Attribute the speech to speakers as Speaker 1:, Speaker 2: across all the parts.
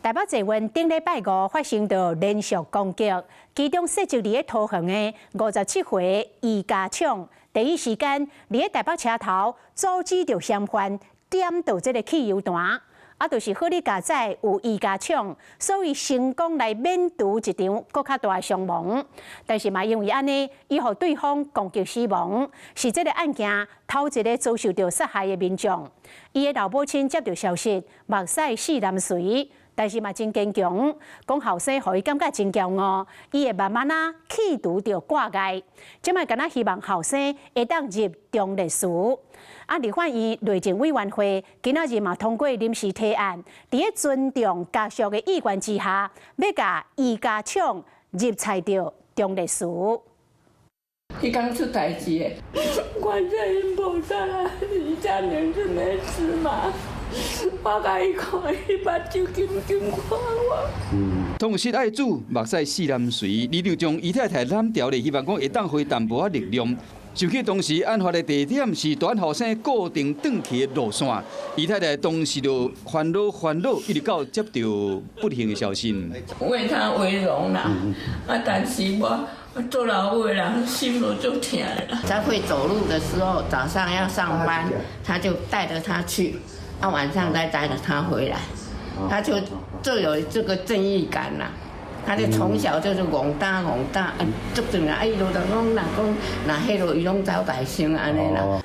Speaker 1: 台北捷運頂禮拜五發生著連續攻擊，其中涉及佇咧桃園的57歲余家暢，第一時間佇咧台北車頭阻止著嫌犯點著這个汽油彈。啊，就是好佳哉有余家暢，所以成功來免除一場閣較大的傷亡。但是嘛，因為按呢，伊予對方攻擊死亡，是這个案件頭一个遭受著殺害的民眾。伊的老母親接著消息，目屎四淋垂，但是嘛真堅強，講後生予伊感覺真驕傲，伊會慢慢仔去除著掛礙。這擺敢若希望後生會當入忠烈祠。啊，立法院內政委員會今仔日嘛通過臨時提案，佇咧尊重家屬的意願之下，欲共余家暢入冊著忠烈祠。
Speaker 2: 伊剛出代誌的，觀世音菩薩啊，伊遮爾陣的事嘛，我共伊講，伊目睭金金看我。
Speaker 3: 痛失愛子，目屎四淋垂，李長將姨太太攬牢咧，希望講會當予伊淡薄仔力量。想起當時案發的地點是大後生固定轉去的路線，姨太太當時就煩惱煩惱，一直到接著不幸的消息。
Speaker 2: 為他為榮啦，啊！但是我做老母的人心都足疼啦。
Speaker 4: 他會走路的時候，早上要上班，他就帶著他去，啊，晚上再帶著他回來，他就就有這個正義感啦。他就從小就是戇膽戇膽，足陣啊，伊就講若講若彼落伊攏走大聲按呢啦。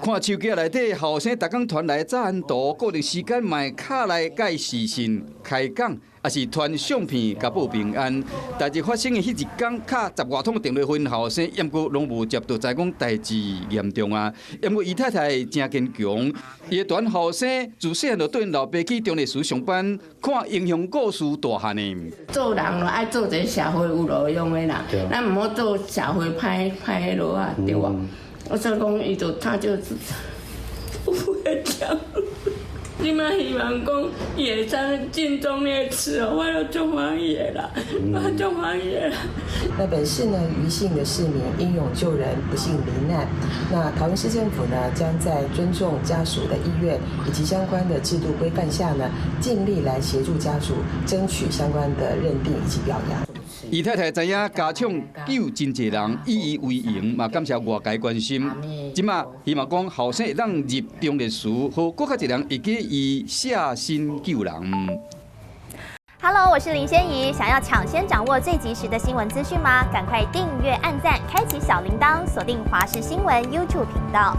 Speaker 3: 看手機內底後生逐工傳來早安圖，固定時間嘛會敲來共伊視訊開講，抑是傳相片共報平安。代誌發生的彼一工，敲十外通電話予𪜶後生，毋過攏無接著，知講代誌嚴重啊。毋過姨太太誠堅強，伊的大後生自細漢就綴𪜶老爸去忠烈祠上班，看英雄故事大漢的。
Speaker 4: 做人咯，愛做一个社會有路用的啦，咱毋好做社會歹歹彼落啊，對無？我想講，伊就他就是不會講。你嘛希望講，伊會使進忠烈祠哦，我就足歡喜的啦，我足歡喜的啦。
Speaker 5: 那本市呢，余姓的市民英勇救人，不幸罹難。那桃園市政府呢，將在尊重家屬的意願以及相關的制度規範下呢，盡力來協助家屬爭取相關的認定以及表揚。
Speaker 3: 姨太太知影家長救真濟人，以伊為榮，嘛感謝外界關心。這馬希望講後生會當入忠烈祠，予閣較濟人會記伊捨身救人。
Speaker 6: Hello，我是林仙怡，想要搶先掌握最及時的新聞資訊嗎？趕快訂閱、按讚、開啟小鈴鐺，鎖定華視新聞 YouTube 頻道。